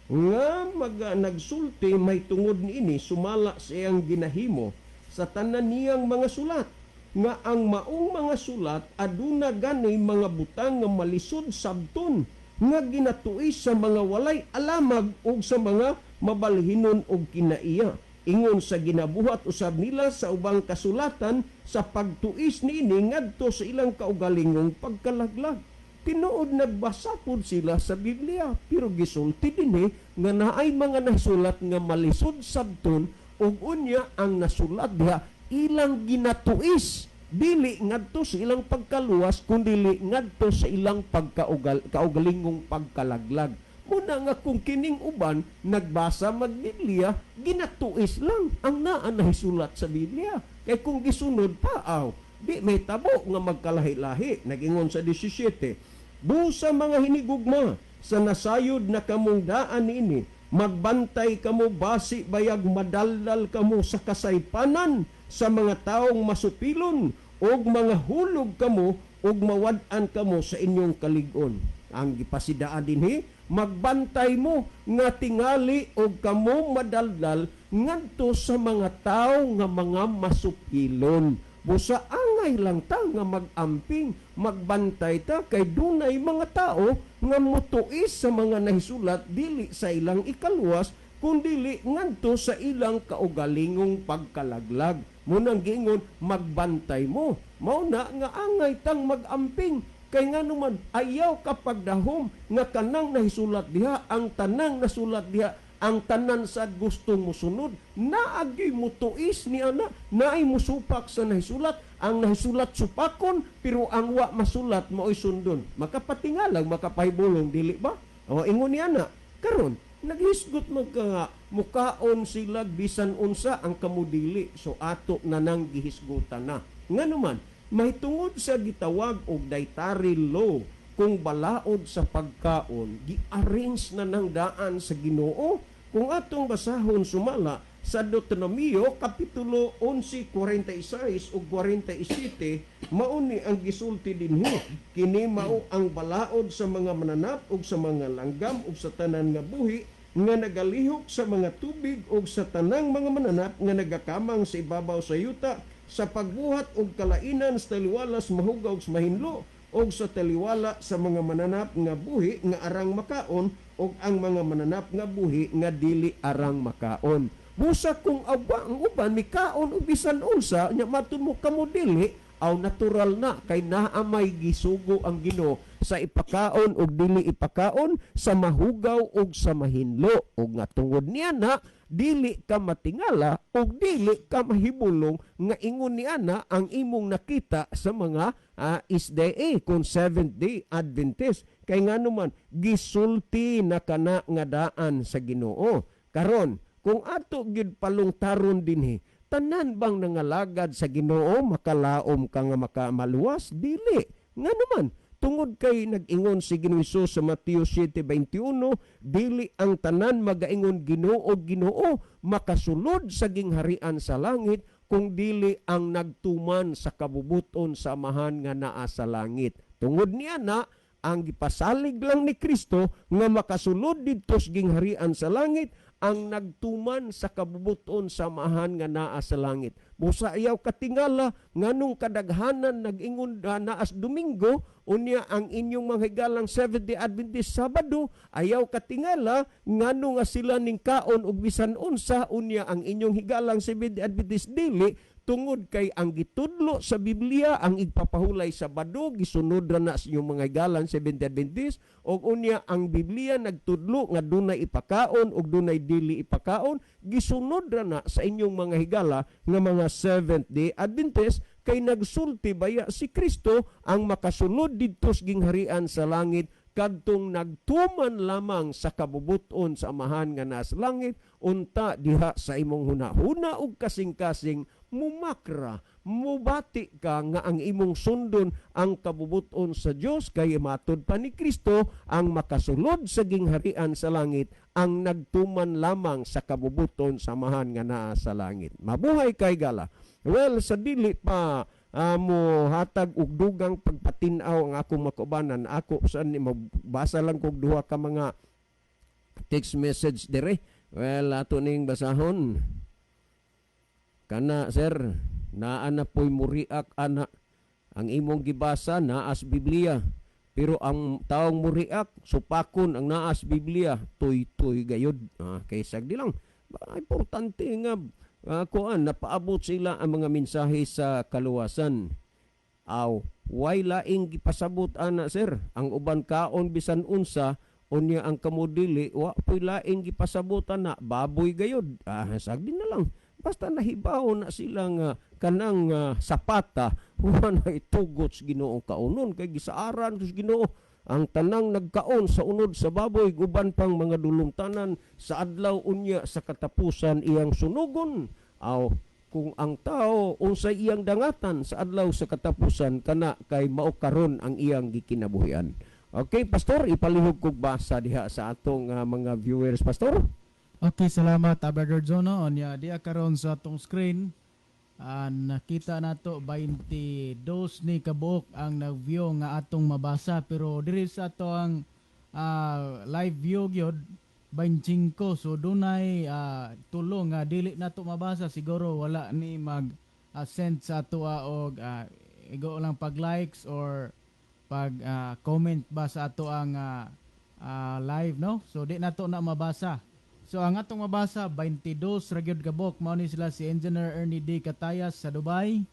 nga maga nagsulti may tungod niini sumala sa iyang ginahimo sa tanan niyang mga sulat, nga ang maong mga sulat aduna gani mga butang nga malisod sabton nga ginatuis sa mga walay alamag ug sa mga mabalhinon og kinaiya, ingon sa ginabuhat usab nila sa ubang kasulatan sa pagtuis niini ngadto sa ilang kaugalingong pagkalaglag. Tinuod nagbasa pud sila sa Biblia, pero gisulti dinhi nga naay mga nasulat nga malisod sabton ug unya ang nasulat diha ilang ginatuis dili ngadto sa ilang pagkaluwas kundili ngadto sa ilang kaugalingong pagkalaglag. Muna nga kung kining uban nagbasa magbiblia, ginatuis lang ang naa nahisulat sa Biblia. Kay kung gisunod pa aw, di may tabo nga magkalahi-lahi. Nagingon sa 17, busa mga hinigugma sa nasayod na kamong daan niini, magbantay kamo basi bayag madaldal kamo sa kasaypanan sa mga taong masupilon, og mga hulog kamo og mawad-an kamo sa inyong kalig-on. Ang gipasidaan dinhi, magbantay mo nga tingali og kamo madaldal ngadto sa mga tawo nga mga masupilon. Busa angay Angay lang ta nga mag-amping, magbantay ta kay dunay mga tao nga mutuis sa mga nahisulat dili sa ilang ikaluwas kundili ngadto sa ilang kaugalingong pagkalaglag. Munang giingon, magbantay mo. Mao na nga angay tang mag-amping kay nganuman ayaw kapagdahom nga kanang nahisulat diha, ang tanang nasulat diha, ang tanan sa gustong musunod, naagi mutuis ni ana, naay musupak sa nahisulat. Ang nahisulat supakon, pero ang wa masulat mao'y sundon. Makapatingalang, makapahibulong, dili ba? O ingon ni ana, karon naghisgot man ka nga mukaon sila bisan unsa, ang kamudili. So ato na nang gihisgutan na. Nganuman, mahitungod sa gitawag og dietary law, kung balaod sa pagkaon, gi-arrange na ng daan sa Ginoo. Kung atong basahon sumala sa Deuteronomio kapitulo 11:46 ug 47, mao ni ang gisulti dinhi: "Kini mao ang balaod sa mga mananap ug sa mga langgam ug sa tanan nga buhi nga nagalihok sa mga tubig ug sa tanang mga mananap nga nagakamang sa ibabaw sa yuta, sa pagbuhat og kalainan sa taliwala sa mahugaw ug sa mahinlo og sa taliwala sa mga mananap nga buhi nga arang makaon ug ang mga mananap nga buhi nga dili arang makaon." Busa kung awa, ang uban mikaon og bisan unsa nya, matud mo kamo dili, aw natural na kay naa may gisugo ang Ginoo sa ipakaon og dili ipakaon, sa mahugaw og sa mahinlo. Og nga tungod niya na dili ka matingala og dili ka mahibulong nga ingon ni ana ang imong nakita sa mga SDA, kung Seventh Day Adventist, kay nganuman gisulti na kana nga daan sa Ginoo. Karon, kung ato gyud palungtaron dinhi, tanan bang nangalagad sa Ginoo makalaom ka nga makamaluwas? Dili. Nganuman, tungod kay nag-ingon si Ginoo Hesus sa Mateo 7:21, "Dili ang tanan magaingon, 'Ginoo, Ginoo,' makasulod sa gingharian sa langit, kung dili ang nagtuman sa kabubuton sa Amahan nga naa sa langit." Tungod niya na ang gipasalig lang ni Kristo nga makasulod didto sa gingharian sa langit ang nagtuman sa kabubuton sa Amahan nga naa sa langit. Busa ayaw katingala nganong kadaghanan nag-ingon naas Domingo, unya ang inyong mga higalang Seventh Day Adventist Sabado. Ayaw katingala ngano nga sila ning kaon og bisan unsa, unya ang inyong higalang Seventh Day Adventist dili, tungod kay ang gitudlo sa Biblia, ang igpapahulay sa Sabado, gisunod ra na sa inyong mga higalang Seventh Day Adventist. Og unya ang Biblia nagtudlo nga dunay ipakaon og dunay dili ipakaon, gisunod ra na sa inyong mga higala nga mga Seventh Day Adventist, kay nagsulti baya si Kristo, ang makasulod didto sa gingharian sa langit kadtong nagtuman lamang sa kabubuton sa Amahan nga nasa langit. Unta diha sa imong hunahuna ug kasing-kasing, mumakra, mubati ka nga ang imong sundon ang kabubuton sa Dios, kay matud pa ni Kristo, ang makasulod sa gingharian sa langit ang nagtuman lamang sa kabubuton sa Amahan nga naa sa langit. Mabuhay kay gala. Well, sa dili pa mo hatag og dugang pagpatin-aw ang akong makubanan, ako sa ni mabasa lang kog duha ka mga text message dire. Well, ato ning basahon. Kana, sir, naa na po'y muriak ana. Ang imong gibasa naas Biblia. Pero ang taong muriak, supakon ang naas Biblia, tuy-tuy gayod. Kay sagdi lang. Ba, importante nga kuan napaabot sila ang mga mensahe sa kaluwasan. Aw, way laing gipasabot ana, sir. Ang uban kaon bisan unsa, unya ang kamudili, wa po'y laing gipasabot ana, baboy gayod. Sagdi na lang. Basta nahibaw na sila nga kanang sapata wa na itugot sa Ginoo kaunon, kay gisaaran sa Ginoo ang tanang nagkaon sa unod sa baboy, guban pang mga dulumtanan, sa adlaw unya sa katapusan iyang sunugon. Aw, kung ang tao unsay iyang dangatan sa adlaw sa katapusan, kana kay mao karon ang iyang gikinabuhian. Okay, Pastor, ipalihog kog basa diha sa atong mga viewers, Pastor. Okay, salamat, Brother Jono. Onya diya karon sa atong screen, nakita nato 22 ni kabuok ang nag-view nga atong mabasa, pero diri sa ato ang live view gyud 25, so dunay tulo nga dili nato mabasa. Siguro wala ni mag send sa ato og igo lang pag likes or pag comment ba sa ato ang live, no? So di nato na mabasa. So ang atong mabasa, 22 ra gyud kabok. Mao ni sila si Engineer Ernie D. Katayas sa Dubai,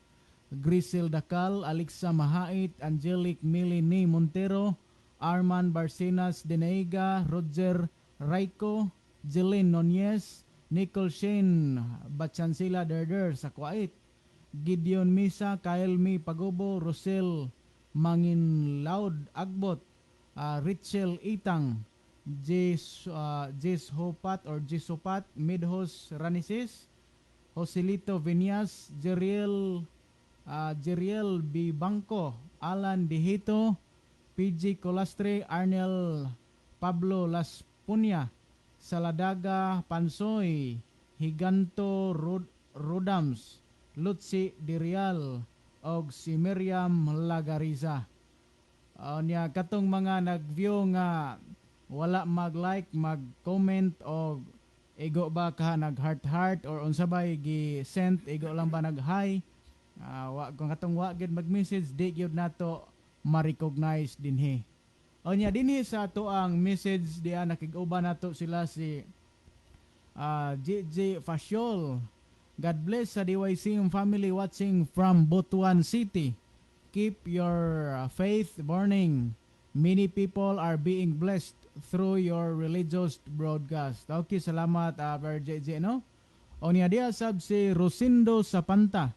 Grisel Dacal, Alexa Mahait, Angelic Milini Montero, Arman Barcenas Denaiga, Roger Raico, Jeline Nunez, Nicole Shane Bachansila Derder sa Kuwait, Gideon Misa, Kyle Mi Pagubo, Rosel Manginlaud Agbot, Richel Itang, Jess Hopat or Jess Hopat, Midhos Ranisis, Joselito Vinias, Jeriel B. Bangco, Alan Dihito, PG Colastre, Arnel Pablo Laspunia, Saladaga Pansoy, Higanto Rodams, Lutzi Dirial, og si Miriam Lagariza. Niya katong mga nag-view nga wala mag-like, mag-comment og igo ba ka nag heart heart or unsa ba gi-send, igo lang ba nag-hi, wa kung katong wa gyud mag-message, di gyud nato ma-recognize dinhi. O niya dinhi sa ato ang message diya, nakig-uban nato sila si JJ Fasiol. God bless sa DYC family watching from Butuan City. Keep your faith burning. Many people are being blessed through your religious broadcast. Okay, salamat, Brother JJ, no? O niya diya sab si Rosindo Sapanta.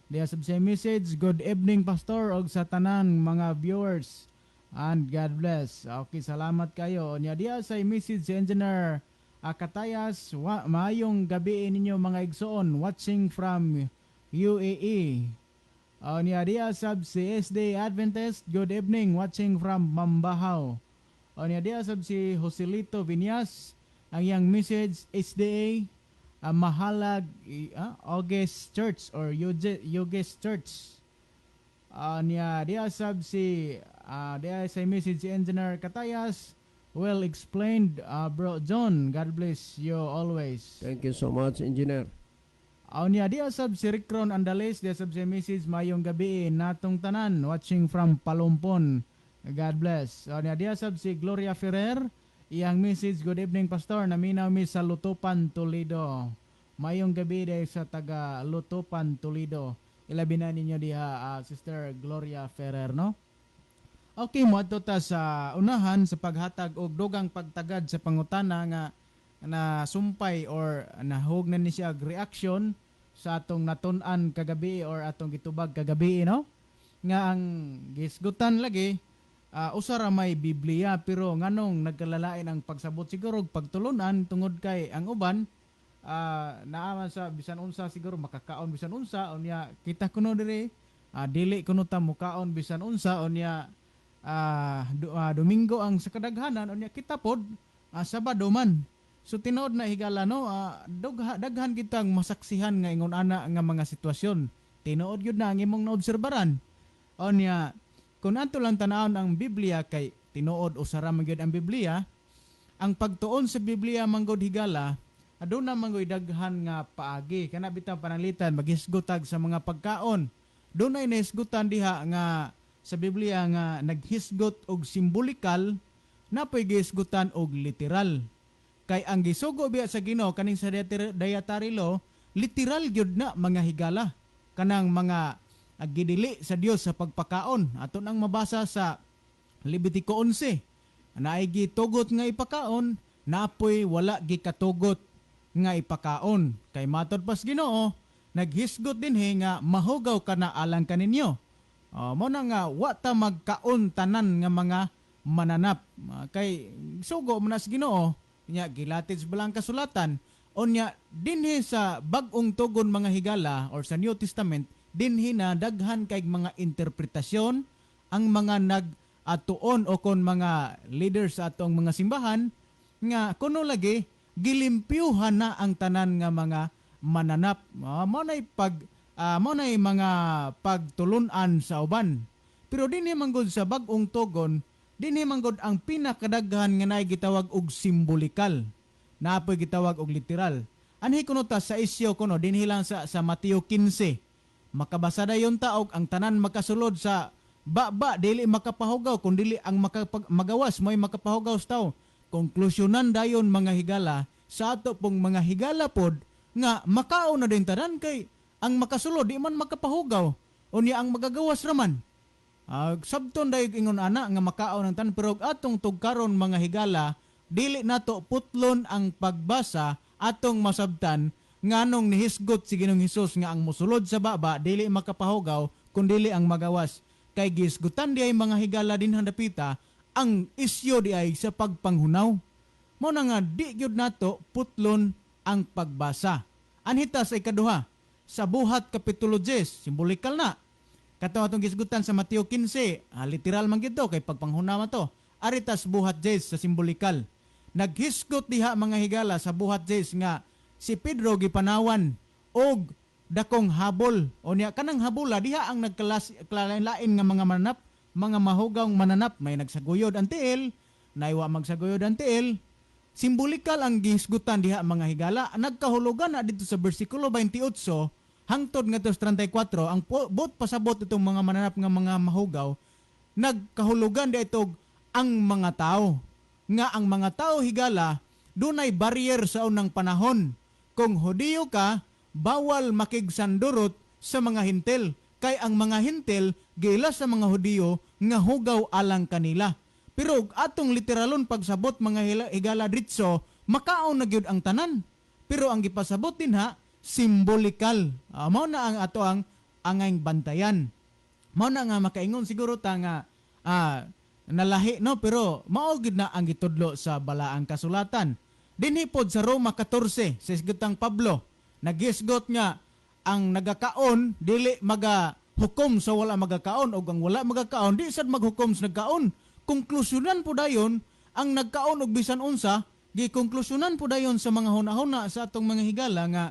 Diya sab siya message, "Good evening, Pastor, og sa tanan mga viewers and God bless." Okay, salamat kayo. O niya diya sa message si Engineer Akatayas, "Maayong gabi ninyo mga igsoon, watching from UAE." O niya diya sab si SD Adventist, "Good evening, watching from Mambahaw." O niya diya sab si Joselito Vinyas, ang iyang message, SDA Mahalag August Church or Yoges Church. Niya diya sab si diya sa message si Engineer Katayas, "Well explained, Bro John. God bless you always." Thank you so much, Engineer. Niya diya sab si Ricron Andales, diya sab si message, "Mayong gabi natong tanan, watching from Palumpon. God bless." Niya diya sab si Gloria Ferrer, iyang message, "Good evening, Pastor, naminaw mi sa Lutupan, Toledo." Mayong gabi dahil sa taga Lutupan, Toledo. Ilabi na ninyo diha, Sister Gloria Ferrer, no? Okay, mo adto ta sa unahan sa paghatag og dugang pagtagad sa pangutana nga na sumpay or nahug na ni siya og reaction sa atong natun-an kagabi or atong gitubag kagabi, no? Nga ang gisgutan lagi, usa ra may Biblia, pero nganong nagkalalain ang pagsabot siguro og pagtulunan tungod kay ang uban naaman sa bisan unsa, siguro makakaon bisan unsa. Unya kita kuno diri, dili kuno ta mukaon bisan unsa. Unya Domingo ang sa kadaghanan, unya kita pod Sabado man. So tinuod na, higala, no, daghan kitang masaksihan nga ingon ana nga mga sitwasyon. Tinuod gyud na ang imong naobserbaran. Unya kung ato lang tan-awon ang Biblia, kay tinuod usa ra man gyud ang Biblia, ang pagtuon sa Biblia manggod, higala, aduna man gud daghan nga paagi. Kana bitaw pananglitan maghisgutag sa mga pagkaon, dunay nahisgutan diha nga sa Biblia nga naghisgot og simbolikal, napoy gihisgutan og literal. Kay ang gisugo biya sa Ginoo kaning sa dietary law, literal gyud na, mga higala, kanang mga gidili sa Dios sa pagpakaon. Ato nang mabasa sa Levitico 11, naay gitugot nga ipakaon, napoy wala gikatugot nga ipakaon, kay matod pas Ginoo naghisgot dinhi nga mahugaw kana alang kaninyo. Oh, mo na nga wa ta magkaon tanan nga mga mananap. Kay sugo man na sa Ginoo nya, gilatid sa balang kasulatan. Unya dinhi sa Bag-ong Tugon, mga higala, or sa New Testament, dinhi na daghan kay mga interpretasyon ang mga nag atuon o kon mga leaders sa atong mga simbahan nga kuno lagi gilimpyuhan na ang tanan nga mga mananap. Mao nay mga pagtulun-an sa uban. Pero dinhi manggod sa Bag-ong Tugon, dinhi manggod ang pinakadaghan nga naay gitawag og simbolikal. Naapoy gitawag og literal. Anhi kuno ta sa isyo kuno dinhi lang sa Mateo 15. Makabasa dayon ta og ang tanan makasulod sa ba dili makapahugaw kun dili ang magawas mo'y makapahugaw sa tao. Konklusyonan dayon, mga higala, sa ato pong mga higala pod nga makaon na din tanan kay ang makasulod di man makapahugaw, unya ang magagawas raman. Sabton dayog ingon ana nga makaon ang tanan, pero atong tugkaron, mga higala, dili nato putlon ang pagbasa. Atong masabtan nganong nihisgot si Ginoong Hesus nga ang mosulod sa baba dili makapahugaw kun dili ang magawas, kay gisgutan di ay, mga higala, din dapita ang isyo di ay sa pagpanghunaw. Mao na nga di gyud nato putlon ang pagbasa. Anhita sa ikaduha, sa Buhat kapitulo 10, simbolikal na. Kato atong gisgutan sa Mateo 15, literal man gito kay pagpanghunaw man to. Aritas Buhat 10 sa simbolikal. Naghisgot diha, mga higala, sa Buhat 10 nga si Pedro gipanawan og dakong habol. O niya kanang habula diha ang nagkalas lain nga mga mananap, mga mahugaw mananap, may nagsaguyod ang tiil, naiwa magsaguyod ang tiil. Simbolikal ang gihisgutan diha, mga higala. Nagkahulugan na dito sa bersikulo 28 hangtod ngadto sa 34 ang buot pasabot itong mga mananap nga mga mahugaw, nagkahulugan di ito ang mga tao. Nga ang mga tao, higala, dunay barrier sa unang panahon. Kung Hudiyo ka, bawal makigsandurot sa mga Hintil. Kay ang mga Hintil, gila sa mga Hudiyo nga hugaw alang kanila. Pero atong literalon pagsabot, mga higala, dritso, makaon na gyud ang tanan. Pero ang gipasabot din ha, simbolikal. Mao na ang ato ang angayng bantayan. Mao na nga makaingon siguro ta nga nalahi, no, pero mao gid na ang gitudlo sa balaang kasulatan. Dinhi pod sa Roma 14 sa isgutang Pablo, nagisgot nga ang nagakaon dili maga hukom sa wala magakaon og ang wala magakaon di sad maghukom sa nagkaon. Konklusyonan po dayon ang nagkaon og bisan unsa, gikonklusyonan po dayon sa mga hunahuna sa atong mga higala nga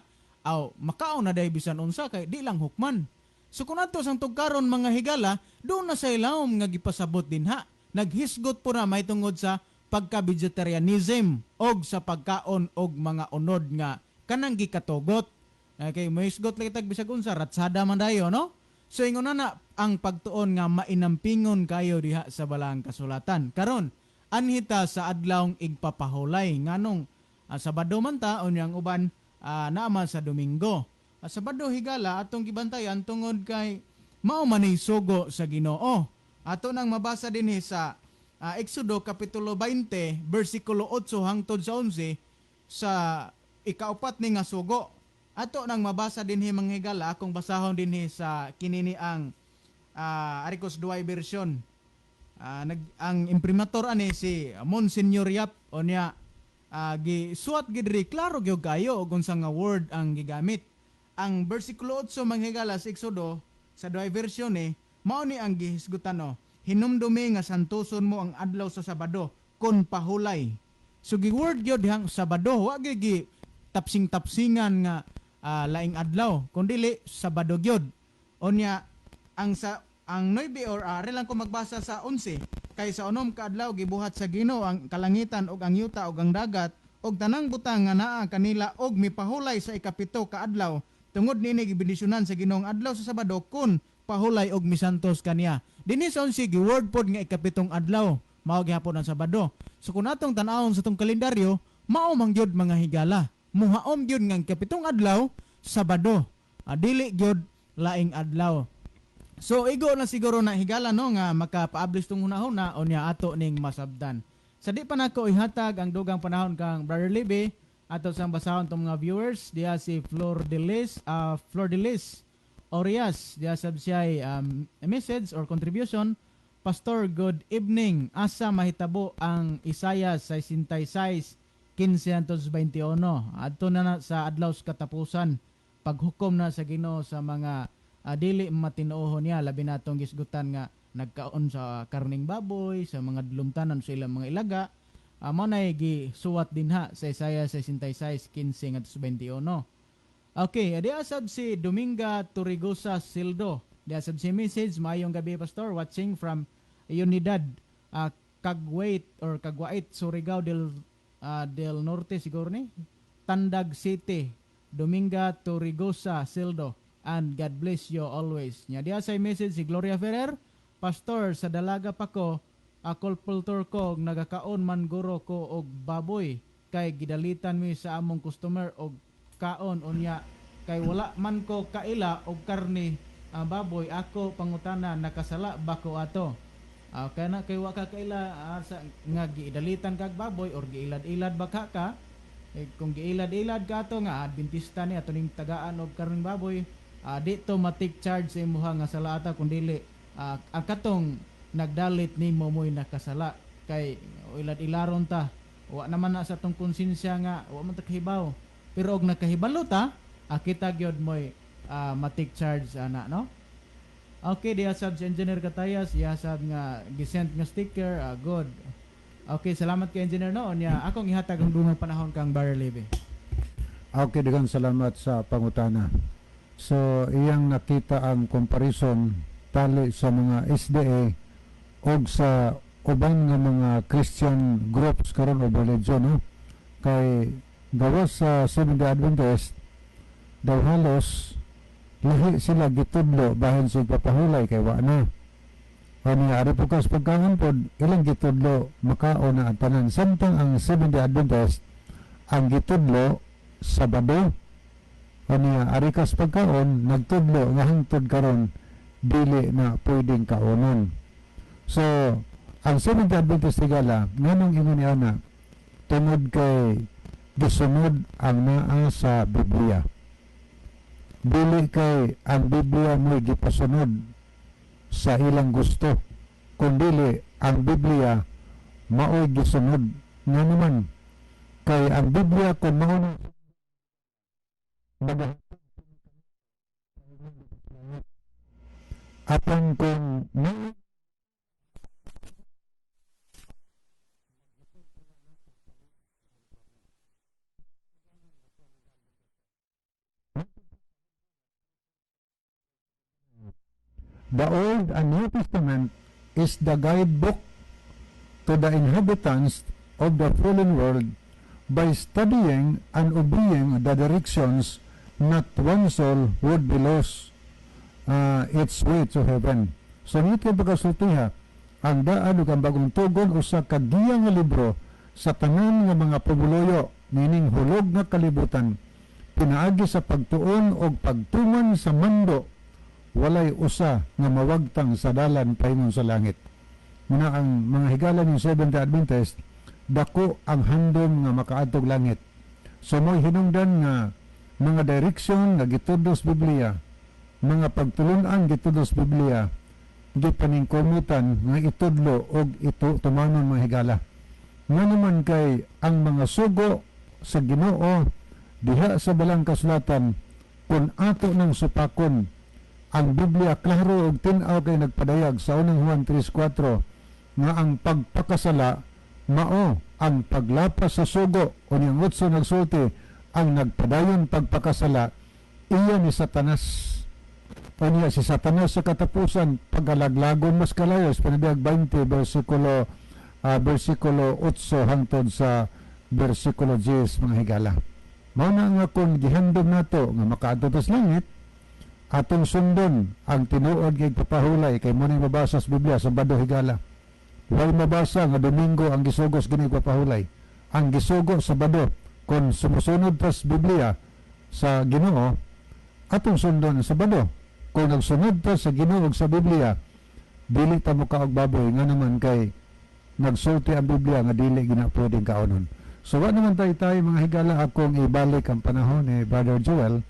aw makaon na day bisan unsa kay di lang hukman. So kung ato sang tugkaron, mga higala, doon na sa ilawom nga gipasabot din ha. Naghisgot po na may tungod sa pagka-vegetarianism og sa pagkaon og mga unod nga kanang gikatugot. Okay, mohisgot lagi tag bisag unsa, ratsada man dayo, no? So ingon na na ang pagtuon nga mainampingon kayo diha sa balaang kasulatan. Karon, anhita sa adlawng igpapahulay, nganong Sabado man ta, unyang uban naa man sa Domingo. Sabado, higala, atong gibantayan tungod kay mao man ni sugo sa Ginoo. Ato nang mabasa dinhi sa Exodo kapitulo 20 bersikulo 8 hangtod sa 11 sa ikaupat ni nga sugo. Ato nang mabasa dinhi, mga higala, akong basahon dinhi sa kinini ang Aricos Duay version. Ang imprimator ani si Monsignor Yap, o niya gisuwat gid diri, klaro gyud kayo og unsa nga word ang gigamit. Ang bersikulo 8, mga higala, sa Exodo sa Duay version eh, mao ni ang gihisgutan, no. "Hinumdumi nga santuson mo ang adlaw sa Sabado kon pahulay." So gi-word gyud dihang Sabado, wa gyud gi tapsing-tapsingan nga laing adlaw, kun dili Sabado gyud. Unya ang sa ang 9 or ari lang ko magbasa sa 11, "Kay sa 6 ka adlaw gibuhat sa Ginoo ang kalangitan ug ang yuta ug ang dagat ug tanang butang nga naa kanila, ug mipahulay sa 7 ka adlaw. Tungod niini gibendisyonan sa Ginoo ang adlaw sa Sabado kun pahulay og misantos kaniya." Dinhi sa 11, gi-word pod nga 7 adlaw mao gihapon ang Sabado. So kung atong tan-awon sa tong kalendaryo, mao man gyud, mga higala. Muhaom gyud nga ang 7 adlaw Sabado. Dili gyud laing adlaw. So igo na siguro na, higala, no, nga makapaablis tong hunahuna unya ato ning masabdan. Sa di pa nako ihatag ang dugang panahon kang Brother Libby, ato sang basahon tong mga viewers diha, si Flor de Lis Orias, diha sab siya a message or contribution. "Pastor, good evening. Asa mahitabo ang Isaiah 66 15 21?" Adto na sa adlaw sa katapusan, paghukom na sa Ginoo sa mga dili matinuohon niya, labi na atong gisgutan nga nagkaon sa karning baboy, sa mga dulumtanan sa ilang mga ilaga. Mao nay gisuwat dinha sa Isaiah 66 15 ngadto sa 21. Okay, adi asab si Dominga Turigosa Sildo. Di asab si message, "Maayong gabi, Pastor, watching from Unidad, Cagwait or Cagwait, Surigao del Norte siguro ni. Tandag City." Dominga Turigosa Sildo. And God bless you always. Nya diya sa message si Gloria Ferrer, "Pastor, sa dalaga pa ko, colporteur ko, nagakaon man guro ko og baboy kay gidalitan mi sa among customer og kaon. Unya kay wala man ko kaila og karne baboy, ako pangutana, nakasala ba ko ato?" Kaya na kay wa ka kaila sa nga giidalitan kag baboy or giilad-ilad ba ka ka eh, kung giilad-ilad ka ato nga Adventista ni ato ning tagaan og karning baboy, di to ma-take charge sa imuha nga sala ata kung dili ang katong nagdalit nimo mo'y nakasala kay ilad-ilaron ta, wa naman na sa atong konsensya nga wa man ta kahibaw. Pero og nakahibalo ta, kita gyud mo'y ma-take charge ana, no? Okay, diya sab si Engineer Katayas, iya sab nga gisent nga sticker, good. Okay, salamat kay Engineer, no. Nya akong ihatag ang dungang panahon kang Barry Levy. Okay, daghang salamat sa pangutana. So, iyang nakita ang comparison tali sa mga SDA og sa uban nga mga Christian groups karon o religion, no? Kay gawas sa Seventh-day Adventist daw, halos lahi sila gitudlo bahin sa pagpapahulay kay wa na. Ani ari po kas pagkaon pod ilang gitudlo makaon na ang tanan, samtang ang Seventh-day Adventist ang gitudlo Sabado. Ani ari kas pagkaon nagtudlo nga hangtod karon dili na pwedeng kaonon. So ang Seventh-day Adventist, higala, nganong ingon ni ana? Tungod kay gisunod ang naa sa Biblia, dili kay ang Biblia mo'y gipasunod sa ilang gusto, kundili ang Biblia mao'y gisunod. Nga naman kay ang Biblia kung mao na baga apan kung mao The Old and New Testament is the guidebook to the inhabitants of the fallen world. By studying and obeying the directions, not one soul would be lost its way to heaven. So, nito kay pagkasultiha, ang daan ug ang Bagong Tugon usa ka giya nga libro sa tanan nga mga pumuluyo nining hulog nga kalibutan. Pinaagi sa pagtuon og pagtuman sa mando, walay usa nga mawagtang sa dalan paingon sa langit. Muna ang mga higala ng Seventh-day Adventist, dako ang handom nga makaadtog langit. So mo'y hinungdan nga mga direction nga gitudlo sa Biblia, mga pagtulunan gitudlo sa Biblia, gipaningkumutan nga itudlo og ito tumanon, mga higala. Nga naman kay ang mga sugo sa Ginoo diha sa Balang Kasulatan, kung ato ng supakon ang Biblia, klaro og tin-aw kay nagpadayag sa Unang Juan 3:4 nga ang pagpakasala mao ang paglapas sa sugo. O niyang otso nagsulti, ang nagpadayon pagpakasala iya ni Satanas. O niya si Satanas sa katapusan pagalaglagon mas kalayos, Panibiyag 20 versikulo 8 hangtod sa versikulo 10, mga higala. Mao na nga kung gihandom nato nga makaadto ta sa langit, atong sundon ang tinuod kay papahulay kay mo ning mabasa sa Biblia. Sabado, higala. Way mabasa nga Domingo ang gisugos gini papahulay. Ang gisugo Sabado. Kung sumusunod ta sa Biblia, sa Ginoo, atong sundon ang Sabado. Kung nagsunod ta sa Ginoo ug sa Biblia, dili ta mokaog baboy, nga naman kay nagsulti ang Biblia nga dili gina pwedeng kaonon. So wa naman tayo tayo, mga higala. Akong ibalik ang panahon ni Brother Joel.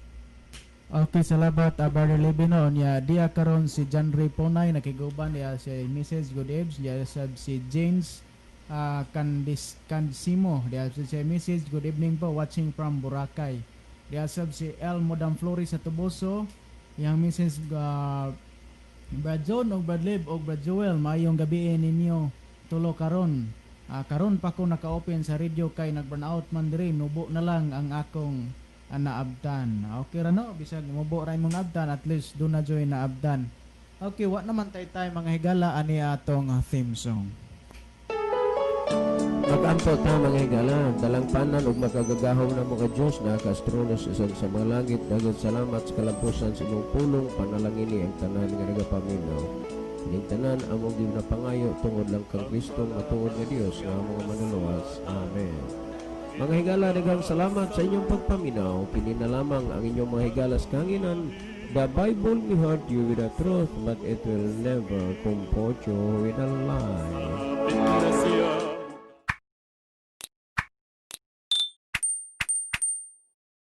Okay, salamat, Brother Levy, no. Nya diya karon si John Ray Ponay nakiguban diya si Mrs. Good Eves, diya sab si James Candis Cansimo diya si Mrs. Good evening po, watching from Boracay. Diya sab si El Modam Flores sa Tuboso, yang Mrs. Brad John og Brad Liv og Brad Joel, maayong gabi ninyo tulo karon. Karon pa ko naka-open sa radio kay nag-burn out man diri, nubo na lang ang akong naabtan. Okay ra, no, bisag mubo ra imong abtan, at least do na joy naabtan. Okay, wa naman tay tay, mga higala, ani atong theme song. Mag-ampo ta, mga higala. Dalangpanan ug makagagahom namo nga Dios na sa trono sa mga langit. Daghang salamat sa kalampusan sa imong pulong. Panalangini ang tanan nga nagapaminaw. Ining tanan among ginapangayo tungod lang kang Kristo, matuod nga Dios nga among manluluwas. Amen. Mga higala, daghang salamat sa inyong pagpaminaw. Kini na lamang ang inyong mga higala sa kahanginan. The Bible may hurt you with the truth, but it will never comfort you with a lie.